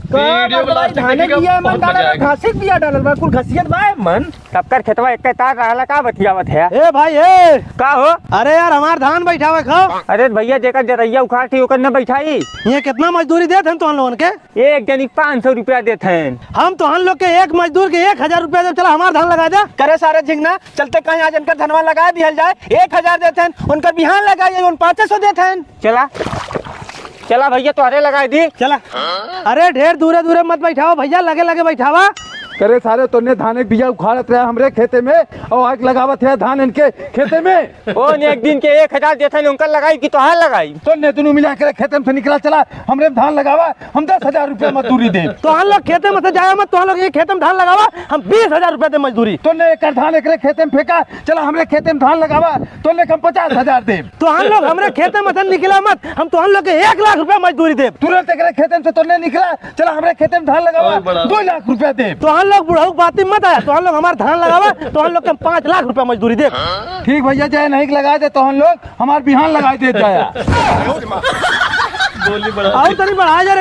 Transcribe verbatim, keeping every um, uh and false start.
का वीडियो में मतलब last तक धाने देखिएगा, बिया बहुत मन मजा डालल बा, आएगा। घासे के बिया डालल बा, कुल घसियत बा मन। सबकर खेतवा एक तार रहला, का बतियावत है? ए भाई, ए! का हो? अरे यार, हमार धान बैठावे खो। अरे भैया, जेकर जरैया उखाड़ थी, ओकर न बैठाई। ये कितना मजदूरी देत हन तोहन लोगन के? एक जनी पाँच सौ रुपया देत हन। हम तोहन लोग के एक मजदूर के एक हजार रुपया देब, चला हमार धान लगाइ द्या। करे सारे झिंगना, चलते कहीं आज इनकर धनवा लगाइ दिहल जाए। एक हजार देत हन, उनकर बिहान लगाइ, उन पाँचे सौ देत हन। चला, चला भैया, तोहरे लगाइ दी। चला। अरे ढेर दूरे दूरे मत बैठावा भैया, लगे लगे बैठावा। करे सारे, तोने धाने बिया उखाड़त रहे हमरे खेते में और आग लगावत है धान इनके खेते में। ओ ने एक दिन के एक हजार देत हन, उनकर लगाई कि तोहार लगाई? तोने दुनू मिला के खेते में से निकला, चला हमरे धान लगावा, हम दस हजार रुपया मजदूरी देब। तोहन लोग खेते में से जाया मत, तोहन लोग ये खेते में धान लगावा, हम बीस हजार रुपया देब मजदूरी। तोने एकर धान एकरे खेते में फेंका, चला हमरे खेते में धान लगावा, तोने के हम पचास हजार देब। तोहन लोग हमरे खेते में से निकला मत, हम तोहन लोग के एक लाख रुपया मजदूरी देब। तुरंत एकरे खेते में से तोने निकला, चला हमरे खेते में धान लगावा, और बड़ा दो लाख रुपया देब। तोहन लोग बुढ़ऊ बाती मत आया, तोहन लोग हमार धान लगावा, तोहन लोग के हम पाँच लाख रुपया मजदूरी देब। ठीक भैया, जय नहीं लगा दे, तोहन लोग हमार बिहान लगाइ दे जाया। गोली बढ़ा और तनी बढ़ा जा रे।